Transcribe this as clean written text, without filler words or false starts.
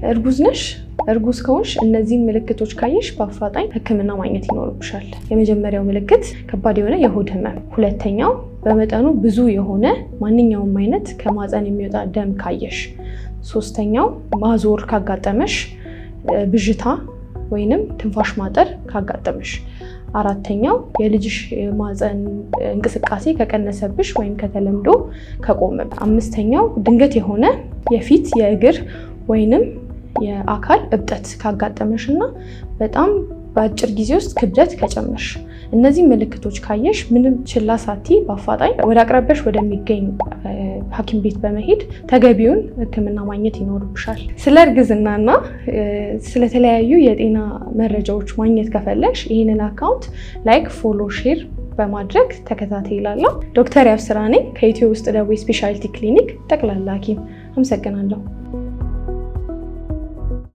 እርጉዝ ነሽ? እርጉዝ ከሆንሽ እነዚህን ምልክቶች ካየሽ በአፋጣኝ ሕክምና ማግኘት ይኖርብሻል። የመጀመሪያው ምልክት ከባድ የሆነ የሆድ ህመም፣ ሁለተኛው በመጠኑ ብዙ የሆነ ማንኛውም አይነት ከማህፀን የሚወጣ ደም ካየሽ፣ ሶስተኛው ማዞር ካጋጠመሽ፣ ብዥታ ወይንም ትንፋሽ ማጠር ካጋጠመሽ፣ አራተኛው የልጅሽ ማህፀን እንቅስቃሴ ከቀነሰብሽ ወይም ከተለምዶ ከቆመ፣ አምስተኛው ድንገት የሆነ የፊት፣ የእግር ወይንም የአካል እብጠት ካጋጠመሽ እና በጣም በአጭር ጊዜ ውስጥ ክብደት ከጨመርሽ፣ እነዚህ ምልክቶች ካየሽ ምንም ችላ ሳትይ በአፋጣኝ ወደ አቅራቢያሽ ወደሚገኝ ሐኪም ቤት በመሄድ ተገቢውን ሕክምና ማግኘት ይኖርብሻል። ስለ እርግዝናና ስለተለያዩ የጤና መረጃዎች ማግኘት ከፈለግሽ ይህንን account like፣ follow፣ share በማድረግ ተከታተይ እላለሁ። ዶክተር ያብስራ ነኝ ከኢትዮ ውስጥ ደዌ specialty ክሊኒክ ጠቅላላ ሐኪም። አመሰግናለሁ።